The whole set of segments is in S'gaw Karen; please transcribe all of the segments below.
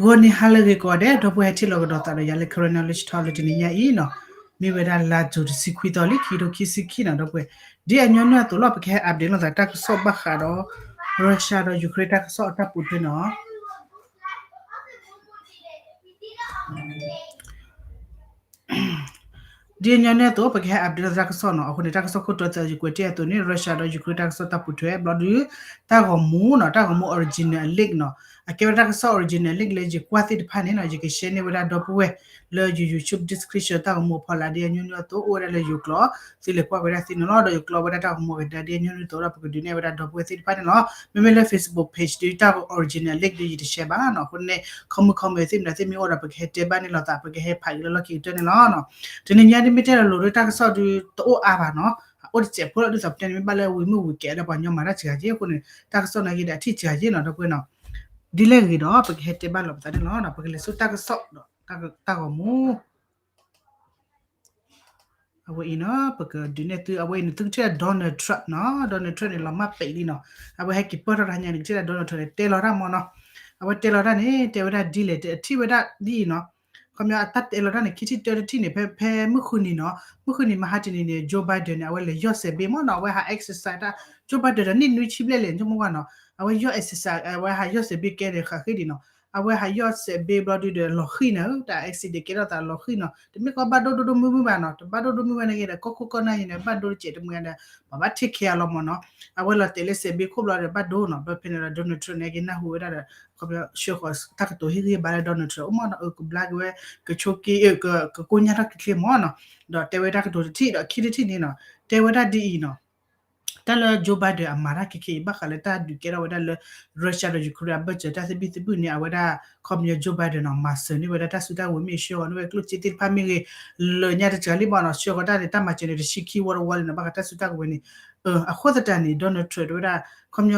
ဂီၤန့ၣ်ဟါလၢအဂ့ၤကိးဂၤဒဲး ဒီပုၢ်ဝဲၢ်ထံၣ်လိာ်ကဒီးသးဒီးယၤလၢ Karen Knowledge Talk လၢတနံၤညါအံၤနီၤ, မ့ၢ်ဝဲဒၣ်လါ June တဆံခွံသီလံ ခံကထိခံဆံခံနီၤ ဒီပုၢ်ဝဲၢ်, ဒ်အညီနုၢ်အသိးလီၤ ပကဟဲ update လိာ်သးတၢ်ကစီၣ်ဘၣ်ဃးဒီး Russia ဒီး Ukraine တၢ်ကစီၣ်အတၢ်ပူၤဖျဲးနီၤ. ဒ်အညီနုၢ်အသိး ပကဟဲ update လိာ်သးတၢ်ကစီၣ်နီၤ, အဃိန့ၣ် တၢ်ကစီၣ်ခိၣ်တီသၢ ယကွဲးတ့ၢ်အသိးန့ၣ် Russia ဒီး Ukraine တၢ်ကစီၣ်တၢ်ပူၤဖျဲး ဘျီဒုး တၢ်ဂီၤမူနီၤ, တၢ်ဂီၤမူ original leak နီၤ, အကဲဝဲဒၣ်တၢ်ကစီၣ် original leak လၢယကွၢ်သ့ၣ်တဖၣ်န့ၣ်နီၤ, ယက share န့ၢ်ဝဲဒၣ်ဒီပုၢ်ဝဲၢ် လၢယ YouTube description တၢ်ဂီၤမူအဖီလာ် ဒ်အညီနုၢ်အသိး အိၣ်ဝဲဒၣ်လၢယိၤကျိာ်, သုလဲၤကွၢ်ဝဲဒၣ်သ့န့ၣ်လီၤ, ဒီးယကျိာ်ဝဲဒၣ်တၢ်ဂီၤမူအကဒါ ဒ်အညီနုၢ်အသိးဒီး ပကဒုးနဲၣ်ဝဲဒၣ်ဒီပုၢ်ဝဲၢ်သ့ၣ်တဖၣ်န့ၣ်လီၤ. မ့မ့ၢ်လၢ Facebook page ဒုး တၢ်ဂီၤ original leak ဒုး ယတ share ဘၣ်နီၤ, အဃိန့ၣ် comment comment သ့ၣ်မနုၤသ့ၣ်မ့ၢ်အိၣ်ဒီး ပကဟဲတဲဘၣ်န့ၣ်လိာ်သး ပကဟဲဖးက့ၤလၢလီၢ်ခံကတၢၢ်န့ၣ်လီၤ. တနံၤညါဒ်မ့ၢ်တဲဒီးလိၤဒုး တၢ်ကစီၣ်ဒုးတအိၣ်အါဘၣ်နီၤ, အိၣ်တစဲးဖိလီၤ, ဒ်သိးပတဲန့ၣ် မ့ၢ်ဘၣ်လၢဝံၤမုၢ်ဝံၤကဲးဒီးပှၤညီမၤတၢ်စှၤက့ၤအဃိန့ၣ် တၢ်ကစီၣ်နာ်က့ဒီး အထံၣ်စှၤက့ၤနီၤ ဒီပုၢ်ဝဲၢ်နီၤ, ဒ်လဲၣ်ဂ့ၤဒီး ပကဟဲတဲဘၣ်လိာ်ပသးန့ၣ်လီၤ, ပကလဲၤဆူတၢ်ကစီၣ်ဒီး တၢ်ဂီၤမူ အဝဲအံၤနီၤ, ပကဒုးနဲၣ်သု အဝဲအံၤန့ၣ် သုကထံၣ် Donald Trump နီၤ, Donald Trump န့ၣ် လီၤမၢ်ပဲာ်လံနီၤ, အဝဲဟဲက့ၤပၢၢ်ထီၣ်တဟါညါန့ၣ် ကထံၣ်ဒၣ် Donald Trump န့ၣ် တဲလီၤတၢ်မ့ၢ်နီၤ, အဝဲတဲလီၤတၢ်န့ၣ် တဲဝဲဒၣ်ဒ်လဲၣ် အထံၣ်ဝဲဒၣ်ဒ်အံၤနီၤ, ခီပညီအတၢ်တဲလီၤတၢ်န့ၣ် ခံထံၣ်တၢတထံၣ်န့ၣ် ဖဲ ဖဲမုၢ်ဃုနံၤနီၤ, မုၢ်ဃုနံၤမဟါတနံၤန့ၣ် Joe Biden န့ၣ် အဝဲလဲၤယီၢ်စဲးဘ့ၣ်မ့ၢ်နီၤ, အဝဲဟး exercise တၢ် Joe Biden ဒီးနံၣ်နွံဆံဘျဲၣ်လဲၣ် ဆိကမိၣ်ကွၢ်နီၤ, အဝဲယီၢ် exercise အဝဲဟးယီၢ်စဲးဘ့ၣ်ကဲန့ၣ် ဃးဃ့ဒံးနီၤ, အဝဲဟးယီၢ်စဲးဘ့ၣ်ဘျီဒုးဒီးလီၤဃံၤန့ၣ် တၢ် accident ကဲထီၣ်သးလီၤဃံၤနီၤ, တမ့ၢ်ကီဘၣ်ဒိဒိဒိမုၢ်မုၢ်ဘၣ်နီၤ, တဘၣ်ဒိဒိမုၢ်ဘၣ်န့ၣ်ဂ့ၤဒီး ကီၢ်ခိၣ်ကီၢ်နၢ်အံၤန့ၣ် ဘၣ်ဒိတစဲးတမုၢ်ဒီး ပှၤဘၣ် take care လီၤမ့ၢ်နီၤ, အဝဲလီၤတဲာ်လၢစဲးဘ့ၣ်ခိၣ်ဘျီဒီးဘၣ်ဒိနီၤ, ဘျီဖဲန့ၣ်ဒီး Donald Trump န့ၣ် က့ၤနၢ်ဟူဝဲဒၣ်ဒီး ခီပညီ ဆှၢဃီၤတၢ်ကတိၤဟ့ၣ်ဂံၢ်ဟ့ၣ်ဘါလၢ Donald Trump အိၣ်မ့ၢ်နီၤ, ကဘျါက့ၤဝဲ ကဆိက့ၤ ကကိညၢ်ထီၣ်ချ့ချ့မ့ၢ်နီၤ, ဒီးတဲဝဲတၢ်ကတိၤတထံၣ်ဒီးခံထံၣ်တထံၣ်န့ၣ်နီၤ, တဲဝဲဒၣ်ဒ်အံၤနီၤ, တၢ်လၢ Joe Biden အမၤတၢ်ခဲခဲအံၤ ဘၣ်ဃးလၢတၢ်ဒုးကဲထီၣ်ဝဲဒၣ်လၢ Russia ဒီး Ukraine အဘၢၣ်စၢၤတၢ်သဘံၣ်သဘုၣ်န့ၣ် အဝဲဒၣ် ခီပညီ Joe Biden နီၤ မၤစၢၤန့ၢ်ဝဲဒၣ်တၢ်စုတၢ်ကဝဲၤမ့ၢ်ဂ့ၤ ဆှၢဃီၤန့ၢ်ဝဲကျိၣ်စ့သ့ၣ်တဖၣ်မ့ၢ်ဂ့ၤ လၢညါတစှၤလံမ့ၢ်နီၤ, ဆှၢဃီၤတၢ်န့ၣ် တၢ်မၤစၢၤန့ၣ် တဆံခံဝီတဝီလံနီၤ, ဘၣ်ဃးတၢ်စုတၢ်ကဝဲၤန့ၣ် အဃိသတးန့ၣ် Donald Trump တဲဝဲဒၣ် ခီပညီ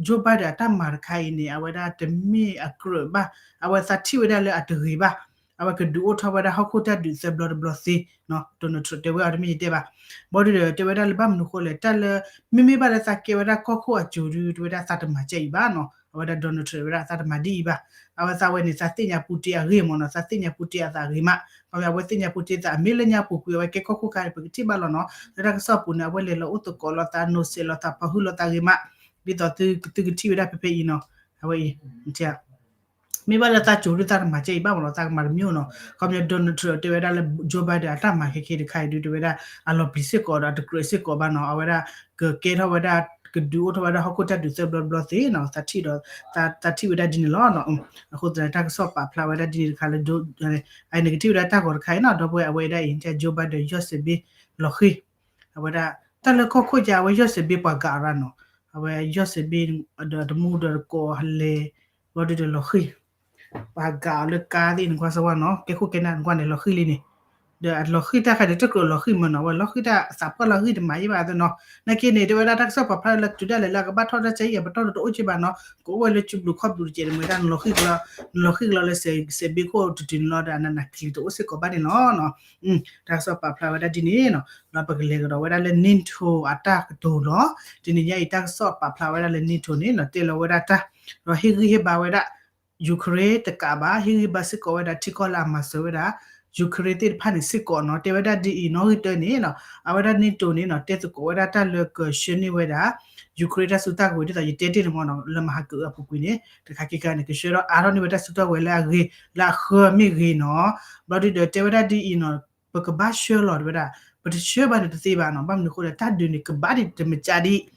Joe Biden အတၢ်မၤတခါအံၤန့ၣ် အဝဲဒၣ်တမ့ၢ်အကြၢးဘၣ်, အဝဲသးထံၣ်ဝဲဒၣ်လၢအတဂ့ၤဘၣ်, အဝဲကဒုးအိၣ်ထီၣ်ဝဲဒၣ်ဟီၣ်ခိၣ်တၢ်ဒုးသၢဘျီတဘျီသ့ Donald Trump တဲဝဲအီၤတမ့ၢ်ယတဲဘၣ်, ဘျီဒုးဒီး တဲဝဲဒၣ်လၢဘၣ်မနုၤဃိလဲၣ် တၢ်လၢ မ့မ့ၢ်ဘၣ်လၢသးကဲဝဲဒၣ်ကီၢ်ခိၣ်အစိၤဒုး တဲဝဲဒၣ်သးတမၤကဲအံၤဘၣ်နီၤ, အဝဲဒၣ် Donald Trump တဲဝဲဒၣ်သးတမၤဒ်အံၤဘၣ်, အဝဲသးဝဲန့ၣ် သးသ့ၣ်ညါ Putin အဂ့ၢ်မ့ၢ်နီၤ, သးသ့ၣ်ညါ Putin အသးဂ့ၤမး, ခီပညီ အဝဲသ့ၣ်ညါ Putin သး အမ့ၢ်လၢညါပူၤကွံာ် အဝဲကဲကီၢ်ခိၣ်ခါန့ၣ် ပကထံၣ်ဘၣ်လီၤနီၤ, လၢတၢ်ကစီၣ်အပူၤန့ၣ် အဝဲလဲၤလီၤအိၣ်သကိးလိာ်သး နိးစဲးလိာ်သး ပာ်ဟုၣ်လိာ်သးဂ့ၤမး, ဒ်သိးသုကထံၣ်ဝဲဒၣ်ဖဲဖဲအံၤနီၤ, အဝဲအံၤ မ့ၢ်ဘၣ်လၢသးစိၤဒုးသးတမၤကဲအံၤဘၣ်မ့ၢ်နီၤ, သးကမၤတမံၤနီၤ, ခီပညီ Donald Trump တဲဝဲဒၣ်လၢ Joe Biden အတၢ်မၤခဲခဲတခါအံၤဒုး တဲဝဲဒၣ် အလီၤပျံၤစ့ၢ်ကီးဒီးအတကြၢးစ့ၢ်ကီးဘၣ်နီၤ, အဝဲဒၣ် ကကဲထီၣ်ဝဲဒၣ် ကဒုးအိၣ်ထီၣ်ဝဲဒၣ်ဟီၣ်ခိၣ်တၢ်ဒုးသၢဘျီတဘျီသ့နီၤ, သးထံၣ်ဒီး သးထံၣ်ဝဲဒၣ်ဒ်န့ၣ်လီၤနီၤ, အဃိသတးန့ၣ် တၢ်ကစီၣ်ပာ်ဖျါဝဲဒၣ်ဒ်န့ၣ်တခါလၢ အန့ၣ်ကထံၣ်ဝဲဒၣ်တၢ်ဂီၤတခါအံၤနီၤ, ဒီပုၢ်ဝဲၢ် အဝဲဒၣ်အံၤ Joe Biden ယီၢ်စဲးဘ့ၣ်လီၤဃံၤ, အဝဲဒၣ် တၢ်လၢကီၢ်ခိၣ်ယါ အဝဲယီၢ်စဲးဘ့ၣ်ပှၤဂၤရၣ်နီၤ, အဝဲယီၢ်စဲးဘ့ၣ်ဒီးတမူဒီးတကိးလဲၤ ဘျီဒုးဒီးလီၤဃံၤ, ပှၤဂၤအီၤလၢကါသ့ၣ်န့ၣ်ကွၢ်စ့ၢ်ဝါနီၤ, ကဲခိၣ်ကဲနၢ်န့ၣ်ကွၢ်န့ၣ်လီၤဃံၤလံန့ၣ်, ဒီးအလီၤဃံၤတၢ်ခါန့ၣ် တကြၢးလီၤဃံၤမ့ၢ်နီၤ, အဝဲလီၤဃံၤတၢ်သးပှၢ်လီၤဃံၤတမၤယံၣ်ဘၣ်သ့နီၤ, နာ်က့န့ၣ် တဲဝဲဒၣ်တၢ်ကစီၣ်ပာ်ဖျါလၢကတုၤဒၣ်လဲာ်လၢအကဘၣ်ထီၣ်တၢ်ဆါအံၤ အပတီၢ်တအိၣ်က့ဘၣ်နီၤ, ကအိၣ်ဝဲလၢစုဘျုးခီၣ်ဘျုးတကဲးတမ့ၢ်ဒၣ် နလီၤဃံၤကလီ နလီၤဃံၤကလီလၢစဲးဘ့ၣ်ခိၣ်တတုၤန့ၣ်လီၤဒီး အနးနးကျံၤတအိၣ်စ့ၢ်ကီးဘၣ်န့ၣ်လီၤ. တၢ်ကစီၣ်ပာ်ဖျါဝဲဒၣ်ဒ်န့ၣ်နီၤ, ဒီးပကလဲၤကဒီးဝဲဒၣ်လၢ NATO အတၢ်ကတိၤလီၤ. တနံၤညါအံၤ တၢ်ကစီၣ်ပာ်ဖျါဝဲဒၣ်လၢ NATO န့ၣ်နီၤ တဲလီၤဝဲဒၣ်တၢ် ဒီးဟ့ၣ်ဂံၢ်ဟ့ၣ်ဘါဝဲဒၣ် Ukraine တကးဘၣ် ဟ့ၣ်ဂံၢ်ဘါစ့ၢ်ကီးဝဲဒၣ်ထံကီၢ်လၢအမၤစၢၤဝဲဒၣ် Ukraine သ့ၣ်တဖၣ်န့ၣ်စ့ၢ်ကီးနီၤ, တဲဝဲဒၣ်ဒ်အံၤနီၣ်ဂံၢ်တၢန့ၣ်နီၤ, အဝဲဒၣ် NATO န့ၣ်နီၤ တဲသကိးဝဲဒၣ်တၢ်လၢကဆှၢန့ၢ်ဝဲဒၣ် Ukraine တၢ်စုတၢ်ကဝဲၤဒ်သိးယတဲတ့ၢ်န့ၣ်မ့ၢ်နီၤ, လၢမဟါကအုအပူၤကွံာ်န့ၣ် တခါခံခါန့ၣ် ကဆှၢဒီးအါထီၣ်န့ၢ်ဝဲတၢ်စုတၢ်ကဝဲၤလၢအဂ့ၤ လၢအဃၢမ့ၢ်ဂ့ၤနီၤ, ဘျီဒုးဒီးတဲဝဲဒၣ်ဒ်အံၤနီၤ, ပကဘၣ်ဆှၢလီၤတဲဝဲဒၣ်, ပတဆှၢဘၣ်န့ၣ်တသ့ဘၣ်နီၤ, ဘၣ်မနုၤအဃိဒီး တၢ်ဒုးန့ၣ် ကဘၣ်ဒံးတမ့ၢ်ကၢ်ဒံး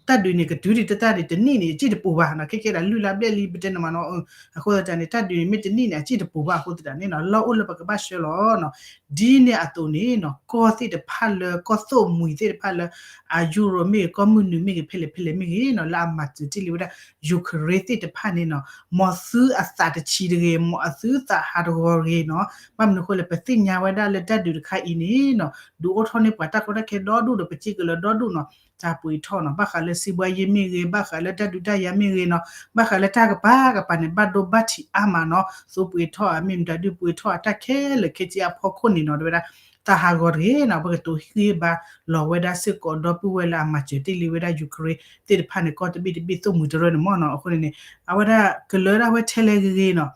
တၢ်ဒုးန့ၣ် ကတုၤဒံးတတၢ်ဒံးတနံၣ်န့ၣ် အစ့ၢ်တပူၤဘၣ်နီၤ, ခဲကဲဒၣ်လုၢ်လၢ်ဘျဲၣ်လံပတဲန့ၣ်မ့ၢ်နီၤ, အဃိသတးန့ၣ် တၢ်ဒုးန့ၣ် မ့ၢ်တနံၣ်န့ၣ် အစ့ၢ်တပူၤဘၣ်အဃိသတးန့ၣ်နီၤ, လီၢ်အိၣ်လၢပကဘၣ်ဆှၢလီၤနီၤ, ဒ်န့ၣ်အသိးန့ၣ်နီၤ, ကီၢ်သ့ၣ်တဖၣ်လၢ ကီၢ်သိၣ်မှံၤသ့ၣ်တဖၣ်လၢ အယူရိၤမ့ၢ်ဂ့ၤ ကီၢ်မုၢ်နုာ်မ့ၢ်ဂ့ၤ ဖဲလဲၣ်ဖဲလဲၣ်မ့ၢ်ဂ့ၤနီၤ, လၢအမၤစၢၤတ့ၢ်လံဝဲဒၣ် Ukraine သ့ၣ်တဖၣ်န့ၣ်နီၤ, မ်သုအသးတဆံးတဂ့ၤ, မ်အသုသးဟးတဂီၤတဂ့ၤနီၤ, ဘၣ်မနုၤအဃိလဲၣ် ပသ့ၣ်ညါဝဲဒၣ်လၢတၢ်ဒုးတခါအံၤန့ၣ်နီၤ, ဒုးအိၣ်ထီၣ်န့ၢ်ပှၤတၢ်ကီတၢ်ခဲဒီဒူၣ်ဒီး ပစ့ၢ်ကလၢၤဒီဒူၣ်နီၤ, တၢ်ပှ့ၤထီၣ်နီၤ, ဘၣ်ဃးလၢစံးဘှါယ့မ့ၢ်ဂ့ၤ, ဘၣ်ဃးလၢတၢ်ဒုးတၢ်ယၤမ့ၢ်ဂ့ၤနီၤ, ဘၣ်ဃးလၢတၢ်ကပၤကပၤန့ၣ် ဘၣ်ဒိဘၣ်ထံးအါမးနီၤ, သိပှ့ၤထီၣ်အမ့ၢ်မတၤဒုး ပှ့ၤထီၣ်အတၢ်ခဲလၢာ်ခဲဆ့အဖီခိၣ်န့ၣ်နီၤ, တဲဝဲဒၣ် သးဟးဂီၤတဂ့ၤနီၤ, ပကတိၤဟ့ၣ်ဂံၢ်ဘါလီၤဝဲဒၣ်စ့ၢ်ကီးဒီပုၢ်ဝဲၢ်လၢအမၤစၢၤတ့ၢ်လံဝဲဒၣ် Ukraine သ့ၣ်တဖၣ်န့ၣ် ကီၢ်တဘ့ၣ်တဘ့ၣ်သိၣ်မှံၤတရၢန့ၣ်မ့ၢ်နီၤ, အဃိန့ၣ်န့ၣ် အဝဲဒၣ်ကလၢဒၣ်ဝဲထဲလဲၣ်ဂ့ၤဂ့ၤနီၤ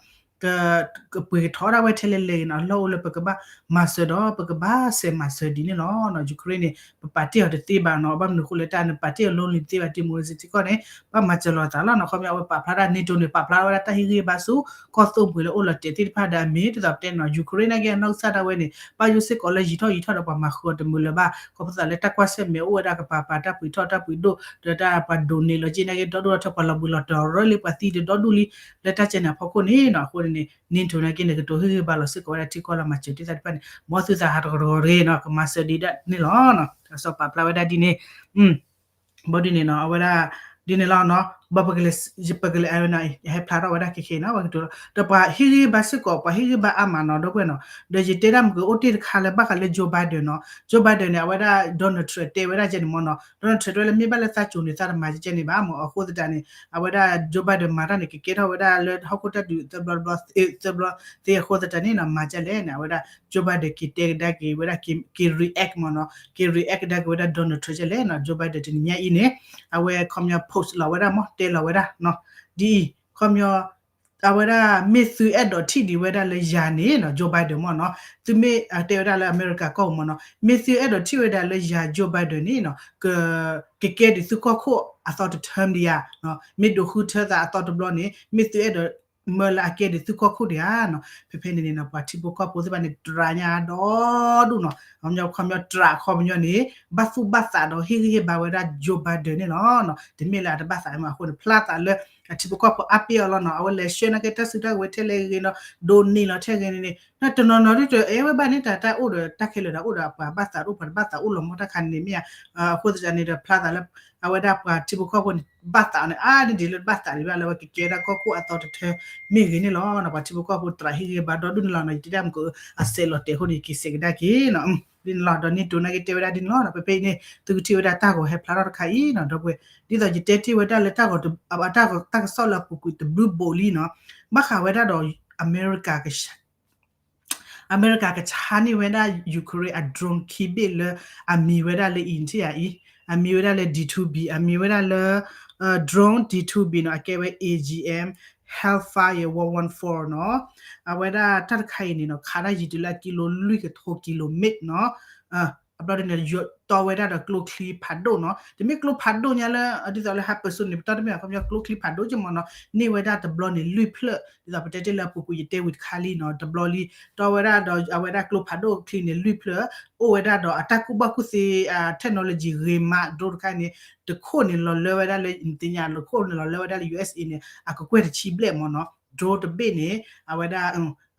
ကပှ့ၤကထီဒၣ်ဝဲထဲလဲၣ်လဲၣ်ဂ့ၤနီၤ, အလီၢ်အိၣ်လၢပကဘၣ်မၤစၢၤဒီး ပကဘၣ်စဲးမၤစၢၤဒ်န့ၣ်လီၤ. Ukraine န့ၣ် ပပာ်တ့ၢ်အီၤတသ့ဘၣ်နီၤ, ဘၣ်မနုၤအဃိလဲၣ် တၢ်နပာ်တ့ၢ်အီၤ lonely တသ့ဘၣ်, democracy ထံကီၢ်န့ၣ် ဘၣ်မၤစၢၤလိာ်သးလီၤနီၤ, ခီပညီအဝဲပာ်ဖျါဒၣ် NATO န့ၣ် ပာ်ဖျါထီၣ်ဝဲဒၣ်တၢ်ဟ့ၣ်ဂံၢ်ဘါဆူ ကီၢ်သိၣ်မှံၤလၢအိၣ်လီၤတဲာ်သ့ၣ်တဖၣ်ဒီးအမ့ၢ် ဒ်သိးပတဲန့ၣ်နီၤ, Ukraine နာ်က့ အနီၢ်ကစၢ်ဒၣ်ဝဲန့ၣ် ဘၣ်ယိၣ်စ့ၢ်ကီးလၢယံာ်ထီၣ်ယံာ်ထီၣ်ဒီးပှၤမၤဃုာ်အီၤတမုာ်လၢၤဘၣ်, ခီဖျိသးလၢတၢ်ကွၢ်ဆၢၣ်မဲာ်အိၣ်ဝဲဒၣ်ကပၤပၤ တၢ်ပှ့ၤထီၣ်တၢ်ပှ့ၤဒိၣ် ဒီးတၢ်ပှၤဒိးန့ၢ်လီၤက့ နာ်က့ ဒီဒိၣ်ထီၣ်ထီ ပှၤလီၤဘှံးလီၤတီၤရၢလံပှၤသံဒီဒိၣ်ဒိၣ်လံ လၢတၢ်ကဲန့ၣ်အဖီခိၣ်န့ၣ်နီၤ, အဃိန့ၣ်န့ၣ် NATO နာ်က့န့ၣ် ကတိၤဟ့ၣ်ဂံၢ်ဘါလီၤစ့ၢ်ကီးဝဲဒၣ်ထံကီၢ်လၢမၤစၢၤတ့ၢ်သးတဖၣ်န့ၣ် မ်သုသးဟးတကရၢတဂ့ၤနီၤ, ကမၤစၢၤဒံးဒၣ်န့ၣ်လီၤ. စီၤပာ်ဖျါဝဲဒၣ်ဒ်န့ၣ် ဘၣ်ဒ်န့ၣ်နီၤ အဝဲဒၣ် ဒ်န့ၣ်လီၤနီၤ, ဘၣ်ပကလဲၤ ပကလဲၤ အဝဲန့ၣ် ယဟဲဖျါထီၣ်ဝဲဒၣ်ခဲခဲနီၤ, ပကတိၤလီၤ ဒီးပှၤဟ့ၣ်ဂံၢ်ဘါစ့ၢ်ကီး ပှၤဟ့ၣ်ဂံၢ်ဘါအါမးနီၤ ဒီပုၢ်ဝဲၢ်နီၤ, ဒီးယတဲဒၣ်မ့ၢ်ကအိၣ်တ့ၢ်တခါလၢဘၣ်ဃးလၢ Joe Biden နီၤ, Joe Biden န့ၣ် အဝဲဒၣ် Donald Trump တဲဝဲဒၣ်ကဲန့ၣ်မ့ၢ်နီၤ, Donald Trump တဲဝဲလၢမ့ၢ်ဘၣ်လၢသးကိၤန့ၣ် သးတမၤကဲန့ၣ်ဘၣ်မ့ၢ်, အဃိသတးန့ၣ် အဝဲဒၣ် Joe Biden မၤတၢ်န့ၣ် ကကဲထီၣ်ဝဲဒၣ်လၢဟီၣ်ခိၣ်တၢ်ဒုးသၢဘျီတဘျီ သၢဘျီသ့အဃိသတးန့ၣ်နီၤ, မၤကဲလဲၣ်န့ၣ် အဝဲဒၣ် Joe Biden က့ၤတဲကဒါက့ၤဝဲဒၣ် က့ၤ react မ့ၢ်နီၤ, က့ၤ react ကဒါက့ၤဝဲဒၣ် Donald Trump ကဲလဲၣ်နီၤ, Joe Biden တနံၤညါအံၤန့ၣ် အဝဲခီပညီ post လီၤဝဲဒၣ်မ့ၢ် တဲလီၤဝဲဒၣ် ဒ်အံၤ ခီပညီ အဝဲဒၣ် မ့ၢ်သုအဲၣ်ဒိးထံၣ်ဒံးဝဲဒၣ်လၢယၤန့ၣ်နီၤ Joe Biden မ့ၢ်နီၤ, သုမ့ၢ်တဲဝဲဒၣ်လၢအမဲရကၤကီၢ်ပူၤမ့ၢ်နီၤ, မ့ၢ်သုအဲၣ်ဒိးထံၣ်ဝဲဒၣ်လၢယၤ Joe Biden န့ၣ်နီၤ က ကကဲဒံးသုကီၢ်ခိၣ်အသီတထၢမ့ၢ်ဧါ, မ့ၢ်ဒိးဃုထၢသးအသီတဘျီန့ၣ် မ့ၢ်သုအဲၣ်ဒိး မၢလၢအကဲဒံးသုကီၢ်ခိၣ်ဒံးဧါနီၤ, ဖဲဖဲန့ၣ်န့ၣ်နီၤ ပှၤထံဖိကီၢ်ဖိသ့ၣ်တဖၣ်န့ၣ် တြးညါဒီဒူၣ်နီၤ, ခီပညီ တြးခီပညီန့ၣ် ဘၣ်သူၣ်ဘၣ်သးဒီးဟ့ၣ်ဂံၢ်ဟ့ၣ်ဘါဝဲဒၣ် Joe Biden န့ၣ်လီၤ, တမ့ၢ်လၢအတဘၣ်သးမ့ၢ်အဃိန့ၣ် ဖျါသးလၢ အထံဖိကီၢ်ဖိအါပ့ၢ်အီၤလီၤနီၤ, အဝဲလဲၤဆှၢနာ်က့တၢ်စုတၢ်ကဝဲၤထဲလဲၣ်ဂ့ၤဂ့ၤနီၤ, ဒိးန့ၢ်လီၤထဲဂ့ၤန့ၣ်န့ၣ် တနီၤနီၤဒ်တအဲၣ်ဝဲဘၣ်န့ၣ် တၢ်တၢ်အိၣ်ဒီးတၢ်ခဲလၢာ်ဒီးအိၣ်ဒီးပှၤဘၣ်သးတအိၣ် ပှၤတဘၣ်သးအိၣ်လီၤမ့ၢ်တၢ်ခါန့ၣ်မ့ၢ်ဧါ, အဃိသတးန့ၣ်ဒီးဖျါသးလၢ အဝဲဒၣ်ပှၤထံဖိကီၢ်ဖိန့ၣ် ဘၣ်သးန့ၣ် အါန့ၢ်ဒံးလၢတဘၣ်သးဒံးဘၣ် လၢဝဲကကဲဝဲဒၣ်ကီၢ်ခိၣ်အသီတထၢမ့ၢ်ဂ့ၤန့ၣ်လီၤ, ပှၤထံဖိကီၢ်ဖိတြးဟ့ၣ်ဂံၢ်ဟ့ၣ်ဘါဒီဒူၣ်န့ၣ်လီၤနီၤ, ယတဲဒၣ်မ့ၢ်ကအစဲးလီၤတဲာ်အဃိန့ၣ် ယက့ၤစဲးကဒါက့ၤနီၤ, ဒ်န့ၣ်လီၤ, ဒီး NATO နာ်က့တဲဝဲဒၣ်ဒ်န့ၣ်လီၤ, ဖဲဖဲအံၤန့ၣ် သုကထံၣ်ဝဲဒၣ်တၢ်ဂီၤဟဲဖျါထီၣ်တခါအံၤနီၤ, ဒီပုၢ်ဝဲၢ် ဒ်သိးယတဲတ့ၢ်ဝဲဒၣ်လၢတၢ်ဂီၤ တၢ်ကစီၣ်လၢအပူၤကွံာ်တဘျုးဘိးလံနီၤ, ဘၣ်ဃးဝဲဒၣ်ဒီး အမဲရကၤ အမဲရကၤကဆါန့ၢ်ဝဲဒၣ် Ukraine အ drone ခံဘ့ၣ်လၢ အမံၤဝဲဒၣ်လၢအံၤထံၣ်ဧါအံၤ, အမံၤဝဲဒၣ်လၢ D two B အမံၤဝဲဒၣ်လၢ drone D two B နီၤ, အကဲဝဲ A G M Hellfire one one four နီၤ, အဝဲဒၣ်တၢ်တခါအံၤန့ၣ်နီၤ ခးတၢ်ယံၤတုၤလၢအကံလိလွံၢ်ကထိကံလိမ့ၣ်နီၤ, အဘျီဒ်န့ၣ် ယတီဝဲဒၣ်ဒီးကျိချံဖးဒိၣ်နီၤ, တမ့ၢ်ကျိဖးဒိၣ်ညါလၢ ဒ်သိးလၢ hypersonic န့ၣ် ပတီၢ်တမ့ၢ် အခီပညီကျိချံဖးဒိၣ်က့မ့ၢ်နီၤ, န့ၢ်ဝဲဒၣ်တဘျီန့ၣ်လွံၢ်ဖျၢၣ် ဒ်သိးပတဲတ့ၢ်လၢအပူၤကွံာ်ယတဲဝံၤတခါလံနီၤ, တဘျီလံ တီဝဲဒၣ်ဒီးအဝဲဒၣ်ကျိဖးဒိၣ်ချံန့ၣ်လွံၢ်ဖျၢၣ်, အိၣ်ဝဲဒၣ်ဒီးအတၢ်ကူၣ်ဘၣ်ကူၣ်သ့ technology ဂ့ၤမး drone တခါန့ၣ် တခိၣ်န့ၣ်လီၤလၢဝဲဒၣ်လၢ နသ့ၣ်ညါ တခိၣ်န့ၣ်လီၤလၢဝဲဒၣ်လၢ U S A န့ၣ် အကကွဲၢ်တဆံဘျဲၣ်မ့ၢ်နီၤ, drone တဘ့ၣ်န့ၣ် အဝဲဒၣ်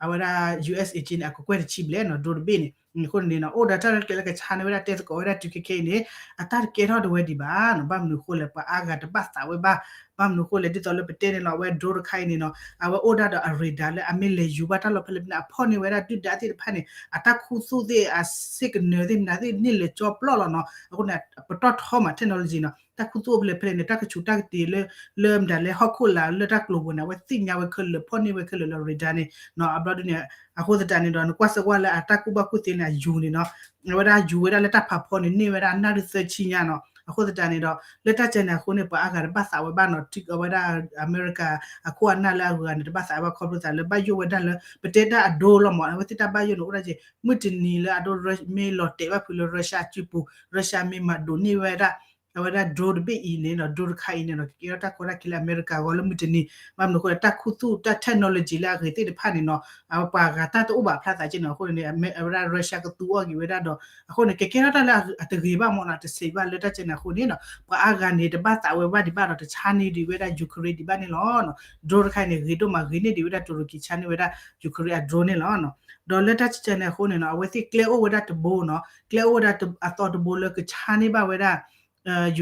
အဝဲဒၣ် U S A က့န့ၣ် အကကွဲၢ်တဆံဘျဲၣ်နီၤ drone တဘ့ၣ်န့ၣ်, အဃိန့ၣ်နီၤ အိၣ်ဒီးတၢ်ရဲၣ်ကျဲၤလၢကဆါန့ၢ်ဝဲဒၣ်တဲသကိးဝဲဒၣ်တုၤခဲခဲအံၤန့ၣ် အတၢ်တကဲထီၣ်တဝဲဒံးဘၣ်နီၤ, ဘၣ်မနုၤအဃိလဲၣ် ပှၤအါဂၤတဘၣ်သးဝဲဘၣ်, ဘၣ်မနုၤအဃိလဲၣ် ဒ်သိးလၢပတဲန့ၣ်လီၤ အဝဲ drone တခါအံၤန့ၣ်နီၤ အဝဲအိၣ်ဒၣ်ဒီးအ radar လၢအမ့ၢ်လဲၤယူၤဘၣ်တၢ်လီၢ်ဖဲလဲၣ်ဖဲန့ၣ် အဖီၣ်န့ၢ်ဝဲဒၣ်ဒုၣ်ဒါသ့ၣ်တဖၣ်န့ၣ် အတၢ်ခူသူၣ်သ့ၣ် အစ့ၢ်ကနၢၤသ့ၣ်မတၤသ့ၣ်န့ၣ်လၢာ်ကၠီပျီလီၤနီၤ, အဃိန့ၣ် ပတီၢ်ထီမး technology နီၤ တၢ်ခူသူၣ်အိၣ်ဖဲလဲၣ်ဖဲလဲၣ်န့ၣ် တၢ်ကဆူးတၢ်ကတ့ၤလၢ လၢမတၤလၢဟီၣ်ခိၣ်လာ်လၢတၢ်ကျိၤပူၤန့ၣ် အဝဲသ့ၣ်ညါဝဲခဲလၢာ် ဖီၣ်န့ၢ်ဝဲခဲလၢာ်လၢ radar န့ၣ်နီၤ, အဘျီဒ်န့ၣ် အဃိသတးန့ၣ်ဒီး နကွၢ်စၢၤကွၢ်လၢအတၢ်ကူၣ်ဘၣ်ကူၣ်သ့န့ၣ် အယူၤန့ၣ်နီၤ အဝဲဒၣ်ယူၤဝဲဒၣ်လၢတၢ်ဖးဖီန့ၣ် န့ၢ်ဝဲဒၣ်နၣ်ရံၣ်သၢဆံညါနီၤ, အဃိသတးန့ၣ်ဒီး လၢတၢ်ကဲန့ၣ်အဃိန့ၣ် ပှၤအါဂၤတဘၣ်သးဝဲဘၣ်နီၤ, အဝဲဒၣ်အမဲရကၤ အခိၣ်အနၢ်လၢအဂၤန့ၣ် တဘၣ်သးဝဲဘၣ်ခီဖျိသးလၢဘၣ်ယိၣ်ဝဲဒၣ်လၢ ပတဲတၢ်အဒိလီၤမး အဝဲသ့ၣ်တၢ်ဘၣ်ယိၣ်န့ၣ် အိၣ်ဒၣ်က့ၤ မုၢ်တနံၤလၢအဒိ မ့ၢ်လီၤတဲာ်ဘၣ်ဖုးလၢ Russia အစုပူၤ Russia မ့ၢ်မၤဒိးန့ၢ်ဝဲဒၣ် အဝဲဒၣ် drone တဘ့ၣ်အံၤန့ၣ်ဒီး drone တခါအံၤန့ၣ်ဒီး ကကဲထီၣ်တၢ်ကီတၢ်ခဲလၢအမဲရကၤအဂီၢ်လၢမုၢ်တနံၤ, ဘၣ်မနုၤအဃိလဲၣ် တၢ်ခူသူၣ်တၢ် technology လၢအဂ့ၤသ့ၣ်တဖၣ်န့ၣ်နီၤ အဝဲပှၤဂၤတၢ်တအိၣ်ဘၣ်ဖျါသးက့နီၤ, အဃိန့ၣ် အဝဲဒၣ် Russia ကသူအီၤက့ၤဝဲဒၣ်ဒီး အဃိန့ၣ် ကကဲထီၣ်တၢ်လၢအတဂ့ၤဘၣ်မးနီၤ, တစံးဘၣ်လၢတၢ်ကဲန့ၣ်အဃိန့ၣ်နီၤ ပှၤအါဂၤန့ၣ် တဘၣ်သးဝဲဘၣ်ဒံးဘၣ်ဒီး တဆါန့ၢ်ဒံးဝဲဒၣ် Ukraine ဒံးဘၣ်န့ၣ်လီၤ. drone တခါအံၤန့ၣ် ဂ့ၤဒိၣ်မး ဂ့ၤန့ၢ်ဒံးဝဲဒၣ် တူရကံဆါန့ၢ်ဝဲဒၣ် Ukraine အ drone န့ၣ်လီၤ. ဒီးလၢတၢ်ကဲန့ၣ်အဃိန့ၣ်နီၤ အဝဲသ့ၣ်ကျဲအိၣ်ဝဲဒၣ်တဘိနီၤ, ကျဲအိၣ်ဝဲဒၣ်အသီတဘိလၢကဆါန့ၢ်ဘၣ်ဝဲဒၣ်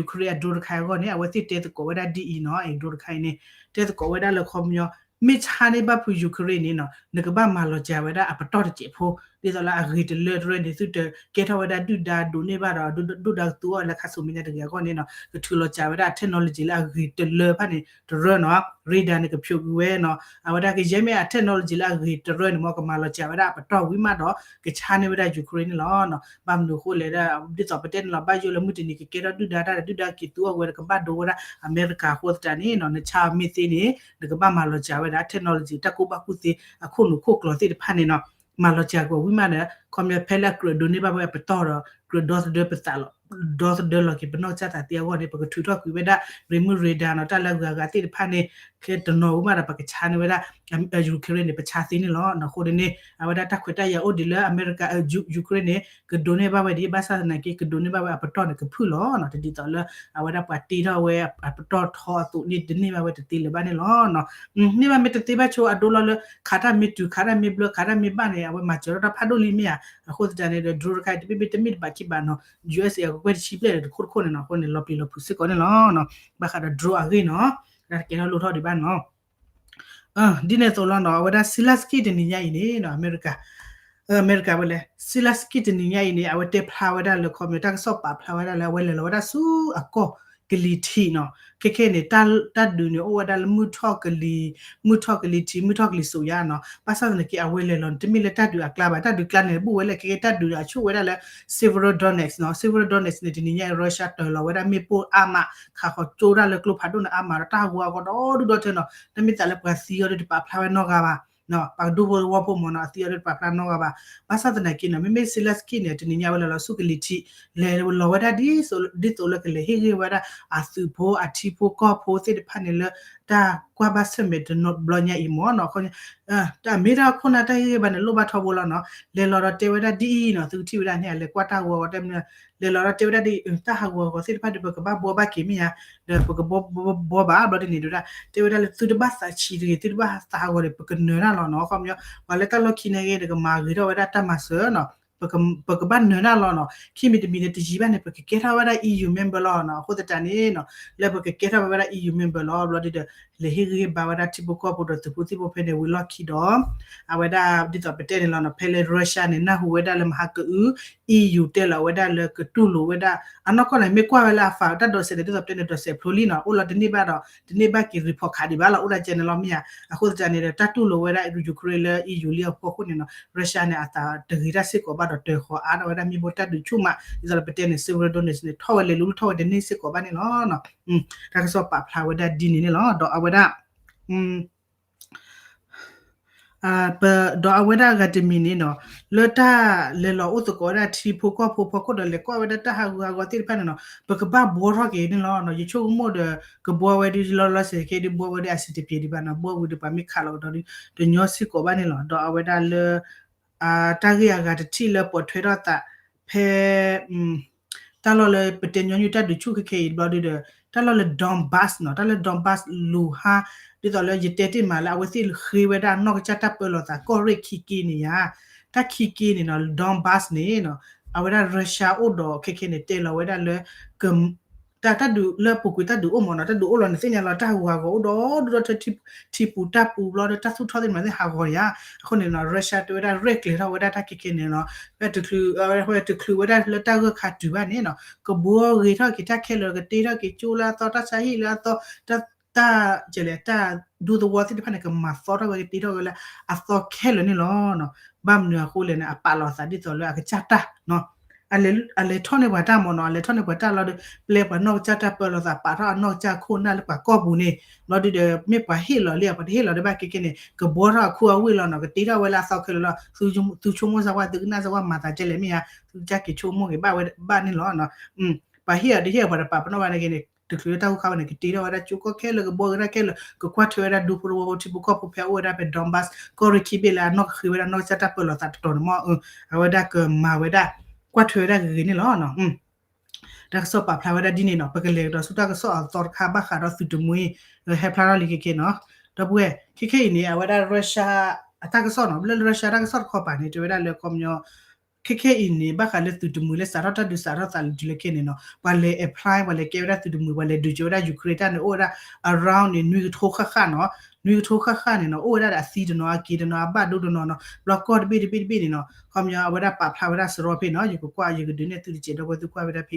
Ukraine အ drone တခါအံၤအဂီၢ်န့ၣ် အဝဲသ့ၣ်တဲသကိးဝဲဒၣ်ဒ်အံၤနီၤ, အ drone တခါအံၤန့ၣ် တဲသကိးဝဲဒၣ်လၢခီပညီ မ့ၢ်ဆါန့ၢ်ဘၣ်ဖုး Ukraine န့ၣ်နီၤ နကဘၣ်မၤလီၤစှၤဝဲဒၣ်အပတီၢ်တစဲးဖိ ဒ်သိးလၢအဂ့ၤတလၢတရၢန့ၣ် သုတကဲထီၣ်ဝဲဒၣ်ဒုၣ်ဒါဒိးန့ၢ်ဘၣ်ဒီး ဒုၣ်ဒါကသူအီၤလၢခါဆူမဲာ်ညါတဂ့ၤအဂီၢ်န့ၣ်နီၤ ကထုးလီၤစှၤဝဲဒၣ် technology လၢအဂ့ၤတလၢဖၣ်န့ၣ် တရၢနီၤ radar န့ၣ် ကဖျိးကွံာ်ဝဲနီၤ အဝဲဒၣ်ကယဲၢ်မ့ၢ်အ technology လၢအဂ့ၤတရၢန့ၣ် မ်ကမၤလီၤစှၤဝဲဒၣ်အပတီၢ်ဝံၤမးဒီး ကဆါန့ၢ်ဝဲဒၣ် Ukraine န့ၣ်လီၤ. ဘၣ်မနုၤအဃိလဲၣ်ဒီး ဒ်သိးပတဲန့ၣ်လီၤ ဘၣ်ယိၣ်လၢမုၢ်တနံၤကကဲထီၣ်ဒုၣ်ဒါတၢ်ဒီး ဒုၣ်ဒါက့ၤသူအီၤဝဲဒီး ကဘၣ်ဒိဝဲဒၣ်အမဲရကၤအဃိသတးန့ၣ်နီၤ နဆါအီၤမ့ၢ်သ့န့ၣ် နကဘၣ်မၤလီၤစှၤဝဲဒၣ် technology တၢ်ကူၣ်ဘၣ်ကူၣ်သ့ အခိၣ်နူာ်ခိၣ်ကျိၤသ့ၣ်တဖၣ်န့ၣ်နီၤ မၤလီၤစှၤကွံာ်ဝံၤမးဒီး ခီပညီဖဲလၢအကြၢးဒိးန့ၢ်ဘၣ်ဝဲအပတီၢ်ဒီး ကြၢးဒီသဒၢပသးလီၤ ဒီသဒၢလီၤက့ၤပနီၢ်ကစၢ်သးသ့အဂီၢ်န့ၣ် ပကထုးထီၣ်ကွံာ်ဝဲဒၣ် ရ့မုၢ်ရ့ဒါနီၤ တၢ်လၢအဂၤဂၤသ့ၣ်တဖၣ်န့ၣ် ခဲတနီၤဝံၤမးဒီး ပကဆါန့ၢ်ဝဲဒၣ် Ukraine န့ၣ် ပဆါသ့န့ၣ်လီၤ. အဃိန့ၣ် အဝဲဒၣ်တၢ်ခွဲးတၢ်ယာ်အိၣ်ဒံးလၢအမဲရကၤ Ukraine န့ၣ် ကဒိးန့ၢ်ဘၣ်ဝဲဒ် ဘၣ်ဆၣ်သနာ်က့ ကဒိးန့ၢ်ဘၣ်ဝဲအပတီၢ်န့ၣ် ကဖုၣ်လီၤနီၤ တဒ်သိးလၢ အဝဲဒၣ်ပှၤတ့ထီၣ်ဝဲအပတီၢ်ထီအသိးန့ၣ် တန့ၢ်ဘၣ်ဝဲတသ့လၢၤဘၣ်န့ၣ်လီၤ. န့ၢ်ဘၣ်မ့ၢ်တသ့ဘၣ်ဆိ အဒိလီၤလၢ ခးတၢ်မ့ၢ်တုၤ ခးတၢ်မ့ၢ်ဘျၢ ခးတၢ်မ့ၢ်ဘၣ်န့ၣ် အဝဲမၤစၢၤထီၣ်တၢ်ဖးဒိၣ်လံမ့ၢ်ဧါ. အဃိသတးန့ၣ်ဒီး drone တခါအံၤ တမ့ၢ်တမ့ၢ်တဘၣ်ခံဘၣ်နီၤ USA အကကွဲၢ်တဆံဘျဲၣ်ဒီးတခိၣ်တခိၣ်န့ၣ်နီၤ အဃိန့ၣ် လီၤပျံၤလီၤဖုးစ့ၢ်ကီးန့ၣ်လီၤ. ဘၣ်ဃးဒီး drone အဂ့ၢ်နီၤ တၢ်တကဲထီၣ်လိၣ်ထီၣ်ဒံးဘၣ်နီၤ ဒ်န့ၣ်အသိးလီၤနီၤ အဝဲဒၣ် Zelensky တနံၤညါအံၤန့ၣ်နီၤ အမဲရကၤ အမဲရကၤဝဲလဲၣ် Zelensky တနံၤညါအံၤန့ၣ် အဝဲတဲဖျါဝဲဒၣ်လၢခီပညီ တၢ်ကစီၣ်ပာ်ဖျါဝဲဒၣ်လၢ အဝဲလဲၤလီၤဝဲဒၣ်ဆူအကီၢ်ကလံၤထံးနီၤ ခဲခဲန့ၣ် တၢ်ဒုးန့ၣ် အိၣ်ဝဲဒၣ်လၢ မုၢ်ထီၣ်ကလံၤထံး မုၢ်ထီၣ်ကလံၤစိးယါနီၤ ဘၣ်ဆၣ်သနာ်က့ အဝဲလဲၤလီၤန့ၣ် တမ့ၢ်လၢတၢ်ဒုးအကျါဘၣ် တၢ်ဒုးကျါန့ၣ် ဘူးဝဲလၢခဲခဲ တၢ်ဒုးအဆူၣ်ဝဲဒၣ်လၢ Severodonetsk နီၤ Severodonetsk န့ၣ် တနံၤညါအံၤ Russia တၢၤလီၤဝဲဒၣ်မ့ၣ်ပိၢ်အါမး ခးဃီၤကၠိဒၣ်လၢကျိဖးဒိၣ်န့ၣ်အါမးဒီး တၢ်ဟးဂီၤအဂီၢ်ဒီဒူၣ်ဒီထၢနီၤ တမ့ၢ်သးလၢပှၤသံအီၤဒီးတပာ်ဖျါဝဲနီတဂၤဘၣ် ပှၤဒူဖိသဝီဖိမ့ၢ်နီၤ အသံအီၤဒီးတပာ်ဖျါနီတဂၤဘၣ် ဘၣ်ဆၣ်သနာ်က့နီၤ မ့မ့ၢ် Zelensky န့ၣ် တနံၤညါဝဲလဲၤလီၤဆူကလံၤထံး လဲၤလီၤဝဲဒၣ်ဒ်သိးလၢကလဲၤဟ့ၣ်ဂံၢ်ဝဲဒၣ် အသုးဖိအထံဖိကီၢ်ဖိသ့ၣ်တဖၣ်န့ၣ်လၢ တၢ်ကွၢ်ဘၣ်ဆၢၣ်မဲာ်တနီၤဘျီညါအံၤမ့ၢ်နီၤ တၢ်မ့ၢ်တၢ်ခိၣ်နၢ်တၢ်ဟ့ၣ်ဂံၢ်ဘၣ်န့ၣ် လိၣ်ဘၣ်ထီဘိလီၤနီၤ လဲၤလီၤဒီးတဲဝဲဒၣ်ဒ်အံၤနီၤ သုကထံၣ်ဝဲဒၣ်န့ၣ် အလဲၤကွၢ်တၢ်ဂီၤဂီၤတဲမနုၤ လဲၤလီၤဒီးတဲဝဲဒၣ်ဒ်အံၤ တၢ်ဟးဂီၤဂီၤသ့ၣ်တဖၣ်ဒီး ပကဘၣ်ဘှီဘၣ်က့ၤမ့ၢ်ဧါ ဒီးပကဘှီဘၣ်ဘၣ်ဘျီဒ်န့ၣ်ဒီး တဲဝဲဒၣ်လၢသုတဘၣ်သးဆံးတဂ့ၤ သုတဘၣ်သးဟးဂီၤဒီး ပကနၢၤတၢ်လီၤနီၤ ခီပညီ ပှၤလၢတၢ်လီၢ်ခံန့ၣ်ဂ့ၤဒီး ကမၤဂ့ၤထီၣ်ဝဲဒၣ်တၢ်မၤစၢၤနီၤ ပကဘၣ်နၢၤတၢ်လီၤနီၤ ခံမံၤတမံၤန့ၣ် တယံာ်ဘၣ်န့ၣ် ပကကဲထီၣ်ဝဲဒၣ် EU member လီၤနီၤ အဃိသတးန့ၣ်နီၤ လၢပကကဲထီၣ်ဝဲဒၣ် EU member လီၤ ဘျီဒ်ဒီး လဲၤဟ့ၣ်ဂံၢ်ဟ့ၣ်ဘါဝဲဒၣ်ထံဖိကီၢ်ဖိဒီးသုးဖိသံၣ်ဖိဖဲန့ၣ်ဝံၤလီၢ်ခံဒီး အဝဲဒၣ်ဒ်သိးပတဲန့ၣ်လီၤနီၤ ဖဲလၢ Russia န့ၣ် နၢ်ဟူဝဲဒၣ်လၢမဟါကအု EU တဲလီၤဝဲဒၣ်လၢကတူၢ်လိာ်ဝဲဒၣ် အနီၢ်ကီၢ်န့ၣ် မ့ၢ်ကွၢ်ဝဲလၢအ file တၢ်ဒိးစဲးန့ၣ် ဒ်သိးပတဲန့ၣ် ဒိးစဲးဖျိလံနီၤ အိၣ်လီၤတန့ၢ်ဘၣ်ဒီး တန့ၢ်ဘၣ်က့ၤ report ခးဒံးဘၣ်လီၤ အိၣ်ဒၣ်ကဲန့ၣ်လီၤမ့ၢ်ဧါ အဃိသတးန့ၣ်ဒီး တၢ်တူၢ်လိာ်ဝဲဒၣ် Ukraine လၢ EU လံအဖီခိၣ်န့ၣ်နီၤ Russia န့ၣ် အသးတဂ့ၤတၢ်စ့ၢ်ကီးဘၣ်ဒီး တၢၤဃီၤအါထီၣ်ဝဲဒၣ်မ့ၣ်ပိၢ်တၢ်ဒုးဆူၣ်မး ဒ်သိးလၢပတဲန့ၣ် Severodonetsk န့ၣ် ထီၣ်ဝဲလဲၤလူၤလူၤထီၣ်ဝဲတန့ၢ်စ့ၢ်ကီးဘၣ်န့ၣ်လီၤ တၢ်ကစီၣ်ပာ်ဖျါဝဲဒၣ်ဒ်န့ၣ်န့ၣ်လီၤ ဒီးအဝဲဒၣ် ပ ဒီးအဝဲဒၣ်အဂၤတမံၤန့ၣ်နီၤ လၢတၢ်လဲၤလီၤအိၣ်သကိးဝဲဒၣ်ထံဖိကီၢ်ဖိဖီခိၣ်ဒီး လဲၤကွၢ်ဝဲဒၣ်တၢ်ဟးဂူာ်ဟးဂီၤသ့ၣ်တဖၣ်န့ၣ်နီၤ ပကဘၣ်ဘှီထီၣ်က့ၤန့ၣ်လီၤ ယဆိကမိၣ်ဒီး ကဘှီဝဲဒ်လီၤလီၤဆဲးဆဲး ကဲဒ်ဘှီဝဲဒၣ်အဆံးတပျ့ၤဒံးဘၣ်နီၤ ဘှီဝံၤဒီးပှၤမ့ၢ်ခးလီၤကဒီး တညီစ့ၢ်ကီးဘၣ်န့ၣ်လီၤ ဒီးအဝဲဒၣ်လၢ တၢ်ဂ့ၢ်အဂၤတထံၣ်လၢပိာ်ထွဲထီၣ်သး ဖဲ တၢ်လီၢ်လၢပတဲညီနုၢ်တၢ်ဒုးဆူၣ်ခဲခဲအံၤဘျီဒ်ဒီး တၢ်လီၢ်လၢ Donbas နီၤ တၢ်လၢ Donbas လူၤဟါ ဒ်သိးလၢယတဲတ့ၢ်မးလၢအဝဲသ့ၣ်ဃ့ဝဲဒၣ်အနီၢ်ကစၢ်တၢ်ပၢလီၤသးကီၢ်ရ့ၣ်ခံက့န့ၣ်ဧါ တၢ်ခံက့န့ၣ်နီၤ Donbas န့ၣ်နီၤ အဝဲဒၣ် Russia အိၣ်ဒီးခဲခဲန့ၣ် တဲလီၤဝဲဒၣ်လၢ တၢ် တၢ်ဒုးလၢပူၤကွံာ်တၢ်ဒုးအိၣ်မ့ၢ်နီၤ တၢ်ဒုးအိၣ်လီၤန့ၣ်သ့ၣ်ညါလီၤ တၢ်ဟးဂူာ်ဟးဂီၤအိၣ်ဒီဒူၣ်ဒီထၢ ထံပူၤတၢ်ပူၤဘျီဒီး တၢ်သူၣ်ထီၣ်သ့ၣ်မးသ့ၣ်ဟးဂီၤယါ အဃိန့ၣ်နီၤ Russia တဲဝဲဒၣ်ရဲၣ်ကျဲၤထီၣ်ဝဲဒၣ်တၢ်ခဲခဲန့ၣ်နီၤ ဖဲတချုး ဖဲတချုးဝဲဒၣ်လၢတၢ်ဂၢၢ်ခါတုၤဘၣ်န့ၣ်နီၤ ကဘှီဂ့ၤထီၣ်က့ၤတၢ်ခဲလၢာ် ကတ့ထီၣ်က့ၤကၠိလၢအသီ တၢ်ဆါဟံၣ်လၢအသီ တၢ် တၢ် ကလဲၣ် တၢ်ဒူသဝီသ့ၣ်တဖၣ်န့ၣ် ကမၤသီထီၣ်ဝဲ ကတ့ထီၣ်ဝဲလၢအသီခဲလၢာ်န့ၣ်လီၤ. ဘၣ်မနုၤအဃိလဲၣ်န့ၣ် အပာ်လီၤအသးဒ်သိးလၢအကစၢ်တၢ် အလဲၤထီၣ်န့ၢ်ပှၤတၢ်မ့ၢ်နီၤ အလဲၤထီၣ်န့ၢ်ပှၤတၢ်လီၤဒီး ပျဲပှၤနီၢ်ကစၢ်တၢ်ပၢလီၤသး ပာ်ထီၣ်အနီၢ်ကစၢ်ခိၣ်နၢ်လၢပှၤကီၢ်ပူၤန့ၣ် ဘျီဒ်ဒီး မ့ၢ်ပှၤဟ့ၣ်လီၤလံ ပှၤတဟ့ၣ်လီၤဒီးဘၣ်က့က့န့ၣ် ကဘှီထီၣ်အခူအဝ့ၢ်လီၤနီၤ ကတ့ထီၣ်ဝဲလၢအသီခဲလၢာ်လီၤ. သုဆိကမိၣ်စၢ်ဝဲ သုကနၣ်စၢ်ဝဲ မၤသးဒ်လဲၣ်မ့ၢ်ဧါ သုကစၢ်က့ၤဆိကမိၣ်ဂ့ၤဘၣ်ဝဲဘၣ်န့ၣ်လီၤ. ပှၤဟ့ၣ်အီၤတဟ့ၣ်အီၤ ပှၤတပာ်ပနီၣ်ဘၣ်န့ၣ်က့န့ၣ် တချုးလၢတၢ်ဂိၢ်ခါဝဲန့ၣ် ကတ့ထီၣ်ဝဲဒၣ်ကၠိကီၢ်ခဲလၢာ် ကဘှီက့ၤတၢ်ခဲလၢာ် ကကွၢ်ထွဲဝဲဒၣ်ဒူဖိသဝီဖိထံဖိကီၢ်ဖိဖဲအအိၣ်ဝဲဒၣ်ဖဲ Donbas ကီၢ်ရ့ၣ်ခံဘ့ၣ်လၢအနီၢ်ကဃ့ဝဲဒၣ် နီၢ်ကစၢ်တၢ်ပၢလီၤသးတတီၤန့ၣ်မ့ၢ် အဝဲဒၣ်ကမၤဝဲဒၣ် ကွၢ်ထွဲဝဲဒၣ်ဂ့ၤဂ့ၤန့ၣ်လီၤ. တၢ်ကစီၣ်ပာ်ဖျါဝဲဒၣ်ဒ်န့ၣ်နီၤ ပကလဲၤကဒီးဆူတၢ်ကစီၣ်အသီတခါ ဘၣ်ဃးဒီးသုးတမှံ ဟဲဖျါထီၣ်လံက့က့နီၤ ဒီပုၢ်ဝဲၢ် ခဲခဲအံၤန့ၣ် အဝဲဒၣ် Russia အတၢ်ကစီၣ်နီၤ လၢ Russia တၢ်ကစီၣ်တခီပၤန့ၣ် တဲဝဲဒၣ်လၢခီပညီ ခဲခဲအံၤန့ၣ် ဘၣ်ဃးလၢသုးတမှံၤလၢစးထီၣ်တၢ်ဒုးစးထီၣ်သးလၢတုၤလၢခဲန့ၣ်နီၤ ပှၤလဲၤ apply ပှၤလဲၤကဲဝဲဒၣ်သုးတမှံၤ ပှၤလဲၤဒုးကၢၤဝဲဒၣ် Ukraine တၢ်န့ၣ် အိၣ်ဝဲဒၣ် around န့ၣ် နွံကထိဃၣ်ဃၣ်နီၤ, နွံကထိဃၣ်ဃၣ်န့ၣ်နီၤ အိၣ်ဝဲဒၣ်ဒီးအသံတနီၤ အက့ၤတနီၤ အဘၣ်ဒိတနီၤနီၤ ဘျီကီၢ်တဘ့ၣ်တဘ့ၣ်တဘ့ၣ်န့ၣ်နီၤ ခီပညီအဝဲဒၣ်ပာ်ဖျါဝဲဒၣ်စရီဖဲနီၤ ယကကွၢ်ယကဒုးနဲၣ်သုတစဲးဒီပုၢ်ဝဲၢ်သုကွၢ်ဝဲဒၣ်ဖဲ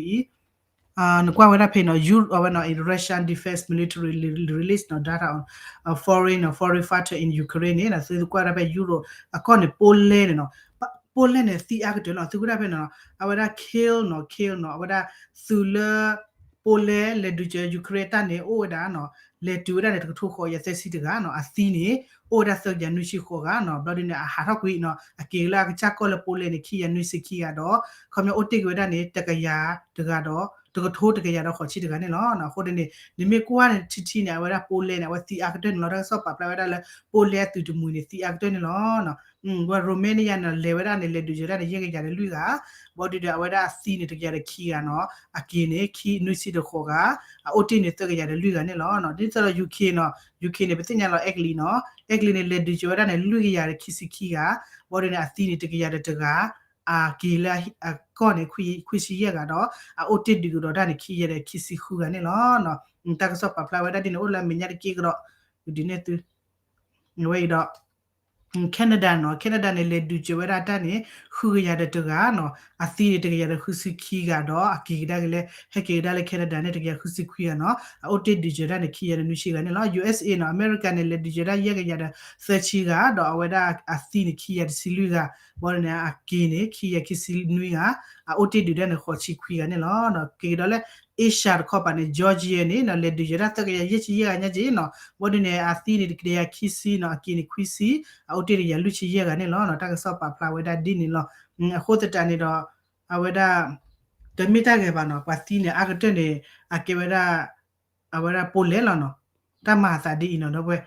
အံၤ နကွၢ်ဝဲဒၣ်ဖဲနီၤ ယူ အဝဲနီၤ Russian defense military release နီၤ data on foreign foreign fighter in Ukraine န့ၣ် သုကွၢ်ဝဲဒၣ်ဖဲ Europe အကီၢ်န့ၣ် Poland န့ၣ်နီၤ Poland န့ၣ်သံအါကတၢၢ်နီၤ သုကွၢ်ဒၣ်ဖဲနီၤ အဝဲဒၣ် kill နီၤ kill နီၤ အဝဲဒၣ်သုးလၢ Poland လဲၤဒုးကၢၤ Ukraine တၢ်န့ၣ် အိၣ်ဝဲဒၣ်နီၤ လဲၤတုၤဝဲဒၣ်န့ၣ် တကထိဃိးကယၤသၢဆံတဂၤနီၤ အသံန့ၣ် အိၣ်ဝဲဒၣ်သၢကယၤနွံဆံဃိးဂၤနီၤ ဘျီဒ်န့ၣ် အဟးထီၣ်ကွံာ်နီၤ အက့ၤလၢအကစၢ်ကီၢ်လၢ Poland န့ၣ် ခံကယၤနွံဆံခံဂၤဒီး ခီပညီအိၣ်တ့ၢ်က့ၤဝဲဒၣ်န့ၣ် တကယၤတဂၤဒီး တကထိတကယၤဒီးဃိးဆံတဂၤန့ၣ်လီၤ. အဃိန့ၣ် နမ့ၢ်ကွၢ်န့ၣ်ထံထံန့ၣ် အဝဲဒၣ် Poland န့ၣ် အဝဲသံအါကတၢၢ်န့ၣ်လီၤ. တၢ်ကစီၣ်ပာ်ဖျါဝဲဒၣ်လၢ Poland အသုးတမှံၤန့ၣ် သံအါကတၢၢ်န့ၣ်လီၤ. ဝဲ Romania န့ၣ် လဲၤဝဲဒၣ်န့ၣ် လဲၤဒုးကၢၤဝဲဒၣ်န့ၣ် ယဲၢ်ကယၤဒီးလွံၢ်ဂၤ ဘျီဒ်ဒီး အဝဲဒၣ်အသံန့ၣ် တကယၤဒီးခံဂၤနီၤ အက့ၤန့ၣ် ခံနွံဆံဒီးဃိးဂၤ အအိၣ်တ့ၢ်န့ၣ် သၢကယၤဒီးလွံၢ်ဂၤန့ၣ်လီၤ. ဒ်သိးဒီး UK နီၤ UK န့ၣ် ပသ့ၣ်ညါလီၤ အဲကလံး နီၤ အဲကလံးန့ၣ် လဲၤဒုးကၢၤဝဲဒၣ်န့ၣ် လွံၢ်ကယၤဒီးခံဆံခံဂၤ ဘျီဒ်န့ၣ် အသံန့ၣ် တကယၤဒီးတဂၤ အက့ၤလၢအကီၢ်န့ၣ် ခွံဆံယဲၢ်ဂၤဒီး အအိၣ်တ့ၢ်ဒုးကဒီးတၢ်န့ၣ် ခံကယၤဒီးခံဆံဃုဂၤန့ၣ်လီၤ. တၢ်ကစီၣ်ပာ်ဖျါဝဲဒၣ်ဒ်န့ၣ် အိၣ်လၢအမဲာ်ညါတက့ၢ်ကဒီး ဒုးနဲၣ်သု ဝဲအံၤဒီး Canada နီၤ Canada န့ၣ် လဲၤဒုးကၢၤဝဲဒၣ်တၢ်န့ၣ် ဃုကယၤဒီးတဂၤနီၤ အသံန့ၣ် တကယၤဒီးဃုဆံခံဂၤဒီး အက့ၤကဒါက့ၤလၢ ဟဲက့ၤကဒါလၢ Canada န့ၣ် တကယၤဃုဆံခွံဂၤနီၤ အအိၣ်တ့ၢ်ဒုးကၢၤတၢ်န့ၣ် ခံကယၤဒီးနွံဆံဂၤန့ၣ်လီၤ. USA နီၤ အမဲရကၤန့ၣ် လဲၤဒုးကၢၤဒၣ်ယဲၢ်ကယၤဒီးသၢဆံဂၤ ဒီးအဝဲဒၣ်အသံန့ၣ် ခံကယၤတဆံလွံၢ်ဂၤ ဘျီန့ၣ် အက့ၤန့ၣ် ခံကယၤခံဆံနွံဂၤ အအိၣ်တ့ၢ်ဒုးဒၣ်န့ၣ် ဃိးဆံခွံဂၤန့ၣ်လီၤ. က့ၤကဒီးလၢ Asia တခီပၤန့ၣ် Georgia န့ၣ်နီၤ လဲၤဒုးကၢၤဒၣ်သၢကယၤယဲၢ်ဆံယဲၢ်ဂၤညါက့ၤနီၤ ဘျီဒ်န့ၣ် အသံန့ၣ် တကယၤခံဆံနီၤ အက့ၤန့ၣ်ခွံဆံ အအိၣ်တ့ၢ်တကယၤလွံၢ်ဆံယဲၢ်ဂၤန့ၣ်လီၤ. တၢ်ကစီၣ်ပာ်ဖျါဝဲဒၣ်ဒ်န့ၣ်လီၤ. အဃိသတးန့ၣ်ဒီး အဝဲဒၣ် တမ့ၢ်တၢ်ဂ့ၤဘၣ်နီၤ ပှၤသံန့ၣ် အါကတၢၢ်န့ၣ် အကဲဝဲဒၣ် အဝဲဒၣ် Poland လီၤနီၤ တၢ်မၤအသးဒ်အံၤနီၤ ဒီပုၢ်ဝဲၢ်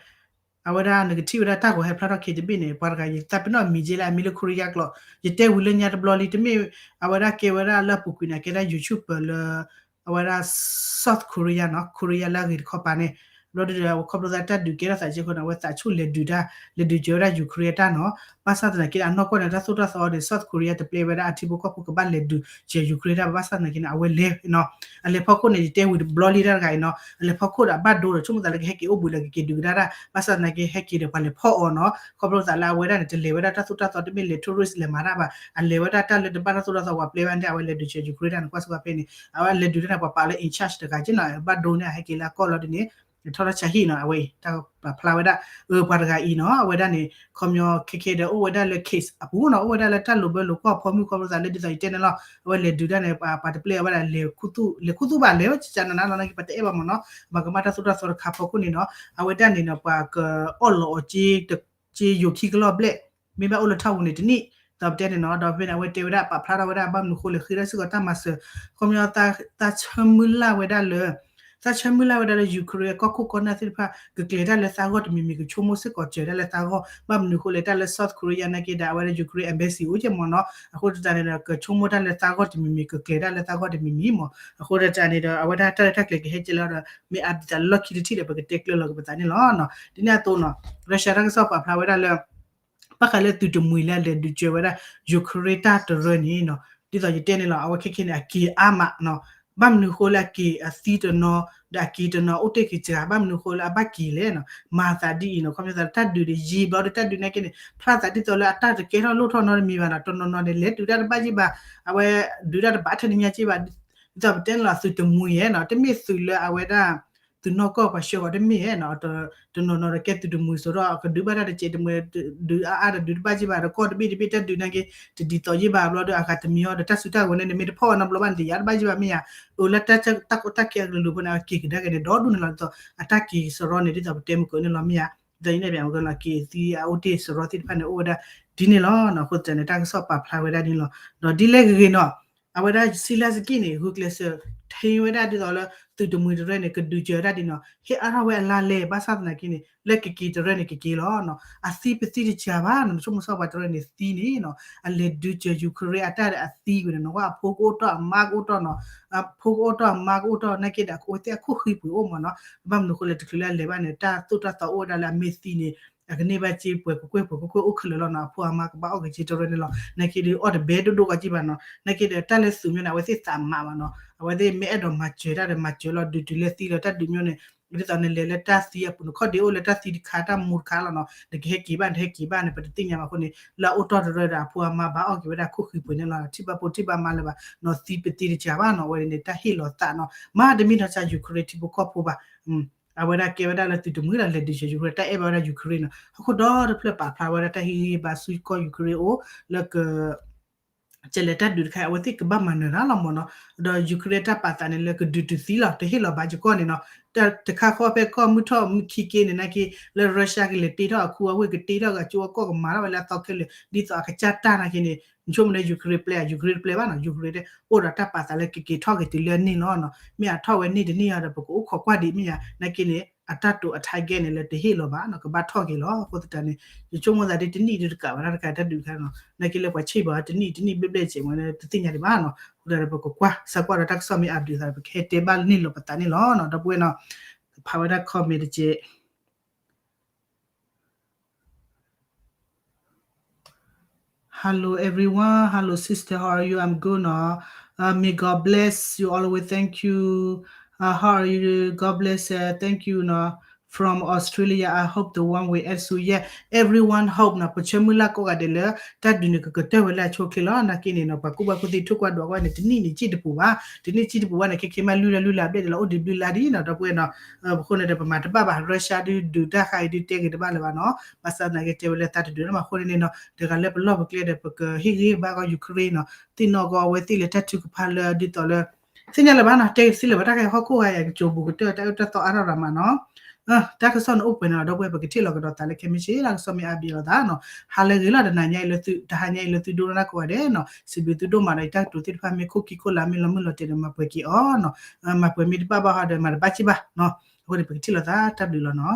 အဝဲဒၣ်နကထံၣ်ဝဲဒၣ်တၢ်ဂီၤဟဲဖျါထီၣ်ခံတဘ့ၣ်န့ၣ် ပှၤတဂၤယသးပ့ၤနီၣ်မံၤက့လၢအမံၤလၢ Korea ကျိာ် ယတဲဝံၤလၢညါတဘျီလံ တမ့ၢ် အဝဲဒၣ်ကဲဝဲဒၣ်လၢအပူၤကွံာ်န့ၣ် ကဲဒၣ် YouTuber လၢ အဝဲဒၣ် South Korea နီၤ Korea လၢအဂ့ၤတခီပၤန့ၣ် ဘျီဒ်ဒီး ခီဖျိသးတၢ်ဒုးကဲထီၣ်သးက့ဃိန့ၣ် အဝဲသးဆူၣ်လဲၤဒုးတၢ် လဲၤဒုးကၢၤဝဲဒၣ် Ukraine တၢ်နီၤ ဘၣ်ဆၣ်သနာ်က့ အနီၢ်ကီၢ်န့ၣ် တၢ်သိၣ်တၢ်သီန့ၣ် South Korea တပျဲဝဲဒၣ်အထံဖိကီၢ်ဖိကဘၣ်လဲၤဒုးကၢၤ Ukraine တၢ် ဘၣ်ဆၣ်သနာ်က့န့ၣ် အဝဲလဲၤနီၤ အလဲၤဖီခိၣ်န့ၣ် ယတဲဝံၤတဘျီလံတၢ်တဂၤအံၤနီၤ အလဲၤဖီခိၣ်ဒီးအဘၣ်ဒိဒီး ဆိကမိၣ်သးလၢကဟဲက့ၤအိၣ်ဘှံးလၢကက့ၤဒုးကဒါတၢ် ဘၣ်ဆၣ်သနာ်က့ ဟဲက့ၤဒီးပှၤလဲၤဖီၣ်အီၤနီၤ ခီဖျိသးလၢအဝဲဒၣ်န့ၣ် တလဲၤဝဲဒၣ်တၢ်သိၣ်တၢ်သီ တမ့ၢ်လဲၤ tourist လဲၤမၤတၢ်ဘၣ် အလဲၤဝဲဒၣ်တၢ်လၢတဘၣ်တၢ်သိၣ်တၢ်သီ ပှၤပျဲဝဲန့ၣ် အဝဲလဲၤဒုးကၢၤ Ukraine တၢ်န့ၣ် ကွၢ်စ့ၢ်ကီးဖဲန့ၣ် အဝဲလဲၤဒုးတၢ်န့ၣ် ပှၤပာ်လၢ in charge တဂၤက့နီၤ ဘၣ်ဒိန့ၣ် အဟဲက့ၤလၢအကီၢ်လီၤဒ်န့ၣ် ထီၣ်တၢ်ဆါဟံၣ်နီၤ အဝဲအံၤ တၢ်ပာ်ဖျါဝဲဒၣ် အၢ ပှၤတဂၤအံၤနီၤ အဝဲဒၣ်န့ၣ် ခီပညီခဲခဲဒီးအိၣ်ဝဲဒၣ်လၢ case အပူၤနီၤ အိၣ်ဝဲဒၣ်လၢတၢ်လိာ်ဘၢလိာ်ကွီၢ်အဖီမုၢ် ခီဖျိသးလၢဒ်သိးယတဲန့ၣ်လီၤ အဝဲလဲၤဒုးတၢ်န့ၣ် ပှၤတပျဲအဝဲဒၣ် လဲၤခူသူၣ်ဘၣ်လဲၤဝဲကကနနလီၤ နာ်က့ ပှၤတအဲၣ်ဘၣ်မ့ၢ်နီၤ ပှၤကမၣ်တၢ်သိၣ်တၢ်သီတခါဖီခိၣ်န့ၣ်နီၤ အဝဲဒၣ်န့ၣ်နီၤ ပှၤကအီၣ်လီၤအီၤ က့ယိၤခံကလီၢ်ဘျဲၣ် မ့ၢ်ဘၣ်အိၣ်လၢထီၣ်ပူၤန့ၣ်တနံၣ် ဒီးပတဲန့ၣ်နီၤ ဒီးဖဲန့ၣ် အဝဲတဲဝဲဒၣ် ပာ်ဖျါထီၣ်ဝဲဒၣ် ဘၣ်မနုၤဃိလဲၣ် ဃ့ထီၣ်စ့ၢ်ကီးတၢ်မၤစၢၤ ခီပညီ သးဆၢမုၢ်လၢ်ဝဲဒၣ်လၢ သးဆၢမုၢ်လၢ်ဝဲဒၣ်လၢ Ukraine အကီၢ်ခိၣ်ကီၢ်နၢ်သ့ၣ်တဖၣ် ကကျဲၤတၢ်လၢသးဂီၢ်တမံၤမံၤ ကဆိကမိၣ်စ့ၢ်ကီးစၢၤတၢ်လၢသးဂီၢ် ဘၣ်မနုၤဃိလဲၣ် တၢ်လၢ South Korea နာ်က့ဒီး အဝဲဒၣ် Ukraine embassy အိၣ်က့မ့ၢ်နီၤ အဃိသတးန့ၣ်ဒီး ကဆိကမိၣ်တၢ်လၢသးဂီၢ်တမံၤမံၤ ကကျဲၤတၢ်လၢသးဂီၢ်တမံၤမံၤမ့ၢ် အဃိသတးန့ၣ်ဒီး အဝဲဒၣ်တၢ်ရဲၣ်တၢ်ကျဲၤကဟဲကဲလၢဒီး မ့ၢ်အါဒ်သိးလီၢ်ခံတထံၣ်ဒီး ပကတဲကျၢၤလီၤက့ၤပသးန့ၣ်လီၤ. ဒ်န့ၣ်အသိးနီၤ Russia တၢ်ကစီၣ်ပာ်ဖျါဝဲဒၣ်လၢ ဘၣ်ဃးလၢသုးတမှံၤလၢအလဲၤဒုးကၢၤဝဲဒၣ် Ukraine တၢ်တရၢန့ၣ်နီၤ ဒ်သိးယတဲန့ၣ်လီၤ အဝဲခဲခဲန့ၣ် အက့ၤအါမးနီၤ ဘၣ်မနုၤဃိလၢအက့ၤအသံတနီၤ ဒီးအက့ၤတနီၤအိၣ်တ့ၢ်က့ၤစှၤ ဘၣ်မနုၤဃိလၢအဘၣ်က့ၤလဲၣ်နီၤ မၤသးဒ်အံၤနီၤ ခီပညီသးလၢတၢ်ဒုးန့ၣ် ယံာ်ဘျီဒီးတၢ်ဒုးနာ်က့န့ၣ် ဖျါသးဒ်သိးလၢအတၢ်တကဲထီၣ်လိၣ်ထီၣ်နီတမံၤဘၣ်နီၤ တနီၤနီၤန့ၣ် လဲၤဒုးတၢ်တဘၣ်ယံၣ်ဘၣ် အဝဲဒုးတၢ်တဘၣ်ထဲန့ၣ်ညါက့ဘၣ် ဒ်သိးပတဲန့ၣ်လီၤ သုးတမှံၤဧါနီၤ တမ့ၢ်သုးလၢအဝဲဒၣ် သုးနီၢ်ကီၢ်ပှၤဆှၢအီၤတမ့ၢ်နီၤ တနီၤနီၤဒီးကဲသုးတမှံၤစိၤဒီး ကဒုးဘၣ်တၢ်တစဲးတမှဲၤ ဒုးအါအါဒီးဒုးတဘၣ်ယံၣ်ဘၣ် ဒီးကီၢ်တဘ့ၣ်တဘ့ၣ်တၢ်ဒုးနာ်က့ တဒ်သိးယံၣ်ဘၣ်ဘျီဒီး အဂၤတမံၤဟီဒီး တၢ်စုတၢ်ဝဲၤန့ၣ် နမ့ၢ်တဖီၣ်အီၤနီတဘျီဘၣ်န့ၣ် တယၤတဘၣ်ယံၣ်ဘၣ်မ့ၢ်ဧါ အၢလၢတၢ်ကီတၢ်ခဲအကလုာ်လီၤဖိန့ၣ် အက့ၤကဒါက့ၤန့ၣ် ဒီဒူၣ်န့ၣ်လီၤ ဒ်သိး အတၢ်က့ၤစရီန့ၣ် ဒ်သိးပတဲမုၢ်ကၢန့ၣ်လီၤမ့ၢ်ဧါ ဒ်သိးယန့ၣ် ပကလီၤက့ၤသံအအိၣ်တ့ၢ်စရီသ့ၣ်တဖၣ်န့ၣ် အိၣ်ဝဲဒၣ်ဒ်န့ၣ်လီၤ အဃိသတးန့ၣ် တၢ်ကစီၣ်ပာ်ဖျါဝဲဒၣ်န့ၣ်လီၤ ဒီးဒ်လဲၣ်ဂ့ၤဂ့ၤနီၤ အဝဲဒၣ် Zelenskyy န့ၣ် ဂုာ်ကျဲးစၢး ဟ့ၣ်ဝဲဒၣ်ဒ်သိးလၢ သုးတမှံၤတရၢန့ၣ် ကဒုးစၢၤဝဲဒၣ်ဒ်နီၤ ဟ့ၣ်အါထီၣ်ဝဲအလါလဲ ဘၣ်ဆၣ်သနာ်က့န့ၣ် လၢကက့ၤတရၢန့ၣ်ကက့ၤလီၤနီၤ အသံပသံတစှၤဘၣ်နီၤ နဆိကမိၣ်ဆိကမိၣ်ပှၤတရၢန့ၣ်သံန့ၣ်နီၤ အလဲၤဒုးစၢၤ Ukraine အတၢ်ဒီးအသံဝဲန့ၣ်နီၤ ဝဲအဖိကအိၣ်တီၢ်အမါကအိၣ်တီၢ်နီၤ အဖိကအိၣ်တီၢ်အမါကအိၣ်တီၢ် နာ်က့ဒီးအဝဲသ့ၣ်အခိၣ်ဃံပှ့ၤအိၣ်မးနီၤ ဘၣ်မနုၤအဃိလဲၣ် တချုးလၢအလဲၤဘၣ်န့ၣ် တၢ်သိၣ်တၢ်သီအိၣ်ဝဲဒၣ်လၢအမ့ၢ်သံန့ၣ် အကန့ၢ်ဘၣ်စ့ပှဲၤကွ့ၢ်ကွ့ၢ် ပှဲၤကွ့ၢ်ကွ့ၢ်အိၣ်ခဲလၢာ်လီၤနီၤ အဖိအမါကဘၣ်အီၣ်က့ၤစ့တရၢန့ၣ်လီၤ နာ်က့ဒီးအီၣ်တဘဲဒိၣ်ဒိၣ်ကီးက့ဘၣ်နီၤ နာ်က့ဒီးတၢ်လၢသုးမ့ၢ်န့ၣ် အဝဲသ့ၣ်သးမးဘၣ်နီၤ အဝဲသ့ၣ်မ့ၢ်အဲၣ်ဒိးမၤစၢၤတၢ်ဒီးမၤစၢၤလီၤ ဒုးတုၤလၢသံလီၤ တၢ်ဒုးမ့ၢ်န့ၣ် ဒ်သိးနလဲၤလၢတၢ်သံအပူၤ နခီၣ်ဒ့အိၣ်လၢတၢ်သံတခါ တၢ်မူတခါလီၤနီၤ နကဟဲက့ၤဘၣ် နဟဲက့ၤဘၣ်န့ၣ် ပတသ့ၣ်ညါဘၣ်အဃိန့ၣ် လၢအအိၣ်တီၢ်တရၢဒီးအဖိအမါဘၣ်အီၣ်က့ၤဝဲဒၣ်ခိၣ်ဃံပှ့ၤန့ၣ်လီၤ ထံၣ်ဘၣ်ဖိထံၣ်ဘၣ်မါလၢၤဘၣ်နီၤ သံပသံတစှၤဘၣ်နီၤ အဝဲန့ၣ် တၢ်ဟ့ၣ်လီၤသးနီၤ မ့တမ့ၢ်နီၤ Ukraine ထံဖိကီၢ်ဖိဘၣ် အဝဲဒၣ်ကဲဝဲဒၣ်လၢသုးတမှံၤဒီးလဲၤဒုးစၢၤ Ukraine တၢ်အဲၣ်ဘၣ်ဝဲဒၣ် Ukraine နီၤ အဃိဒီတဖျၢၣ်ပာ်ဖျါဝဲဒၣ်တၢ်ဟ့ၣ်ဂံၢ်ဟ့ၣ်ဘါဆူကီၢ် Ukraine အိၣ်လၢက ကလဲၤတၢ်ဒုးတခါ အဝဲသ့ၣ်ကဘၣ်မၤနၢၤတၢ်လီၤမးနီၤ ဒီး Ukraine တၢ်ပာ်သးန့ၣ်လၢကဒုးတုၤသံလီၤ တဟ့ၣ်လီၤဘၣ်ယကီၢ်န့ၣ်နီၤ တခါဃီဖဲကီၢ်မုၢ်ထီၣ်မုၢ်ခံက့န့ၣ် နာ်က့ လၢ Russia ကလဲၤတ့ထီၣ်အခိအဝ့ၢ် ကတ့ထီၣ်အကၠိအကီၢ် ကမၤထီၣ်ဝဲလၢအသီခဲလၢာ် ဒ်သိးအကစၢ်တၢ်နာ်က့န့ၣ် နဆိကမိၣ်န့ၣ် Ukraine ပျဲ Ukraine တပျဲဘၣ်နီၤ Ukraine အိၣ်ဒီးတၢ်ပာ်သးလၢကက့ၤထီၣ်က့ၤတုၤလၢအန့ၣ်လီၤနီၤ မ့ၢ်အထီၣ်ဝဲန့ၣ်တန့ၢ်အံၤဒီး ပကအိၣ်ခိးကွၢ်ဒံးမ့ၢ်ယါ နာ်က့န့ၣ် အတၢ်တိာ်အ target န့ၣ်လၢတဟ့ၣ်လီၤဘၣ်နီၤ ကဘၣ်ထီၣ်က့ၤလီၤ အဃိသတးန့ၣ် ယဆိကမိၣ်သးဒ်တနံၣ်ဒုးတကးဘၣ်တၢ်တကးတၢ်ဒုးတခါနီၤ နာ်က့လၢပှၤဆ့ၣ်ဘၣ်တနံၣ်တနံၣ်ဘျဲၣ်ဘျဲၣ်စဲးမး တသ့ၣ်ညါဒံးဘၣ်နီၤ အဃိသတးဒီး ပကကွၢ်ဆၢကွၢ်ဒီးတၢ်ကစီၣ်မ့ၢ်အါဒုးသးဒီး ပကဟဲတဲဘၣ်န့ၢ်လိာ်ပသးန့ၣ်လီၤနီၤ ဒီပုၢ်ဝဲၢ်နီၤ ဖးဝဲဒၣ် comment တက့ၢ် Hello everyone, hello sister, how are you? I'm good နီၤ Uh, may God bless you always. Thank you. Uh, how are you? God bless. Uh, thank you နီၤ from Australia. I hope the one we at soon. Yeah, everyone hope နီၤ ပဆၢမုၢ်လၢ်ကိးဂၤဒဲးလၢ တၢ်ဒုးန့ၣ် ကကတၢၢ်ဝဲလၢအဆိအချ့လီၤ နာ်က့န့ၣ်နီၤ ပှၤကူၣ်ဘၣ်ကူၣ်သ့ထိၣ်ကွၢ်ဒိးကွၢ်န့ၣ် တနံၣ်န့ၣ်စ့ၢ်တပူၤဘၣ် တနံၣ်စ့ၢ်တပူၤဘၣ်န့ၣ် ခဲခဲမးလွံၢ်လါလွံၢ်လါဘျဲၣ်ဒဲးလီၤ အိၣ်ဒံးဘျုးလါဒ်နီၤ ဒီပုၢ်ဝဲၢ်နီၤ အဃိန့ၣ်ဒီး ပမၤတဘၣ်ဘၣ် Russia ဒုးဒုးတၢ်ဃါအံၤဒုးတဲဂ့ၤတဘၣ်လၢၤဘၣ်နီၤ ဘၣ်ဆၣ်သနာ်က့တဲဝဲလၢသးတဒုးနီၤ အဃိန့ၣ်နီၤ တဂၤလၢပလီၢ်ပကျဲဒီး ပကဟ့ၣ်ဂံၢ်ဟ့ၣ်ဘါကီး Ukraine နီၤ သ့ၣ်နီၣ်ကီးအဝဲသ့ၣ်လၢတၢ်ထုကဖၣ်လၢဒ်သိးလၢ သ့ၣ်ညါလၢၤဘၣ်နီၤ တဲဂ့ၤတသ့လၢၤဘၣ် တၢ်ကဟဲဟီၣ်ခိၣ်ဂၤအံၤ ကစိၤဘူးကတၢၢ် တၢ်အၢတၢ်သီအါထီၣ်ရၤမးနီၤ တၢ်ကစီၣ်န့ၣ်အိၣ်ပှဲၤန့ၣ်လီၤ ဒီပုၢ်ဝဲၢ် ပကထံၣ်လီၤကဒီးသးလၢခဲမုၢ်ဆ့ၣ် တၢ်ကစီၣ်မ့ၢ်အါဘျဲၣ်လိာ်သးနီၤ ဟါလၢအဂ့ၤလီၤ တနၤညါအံၤလၢသု တဟါညါအံၤလၢသုဒိကနၣ်ကိးဂၤဒဲးနီၤ စံးဘျုးသုဒိၣ်မးဒီး ယတၢ်ကတိၤသ့ၣ်တဖၣ်မ့ၢ်ခိၣ်ခံခိၣ်လါမ့ၢ်လီၤမုၢ်လီၤတဲာ်ဒီး မၤပှဲၤက့ၤအီၤနီၤ မၤပှဲၤမ့ၢ်တဘၣ်ဘၣ်ဟီဒီး မၤတဘၣ်က့ၢ်ဘၣ်နီၤ အဃိန့ၣ် ပကထံၣ်လိာ်သး တၢ်ဘျုးလီၤနီၤ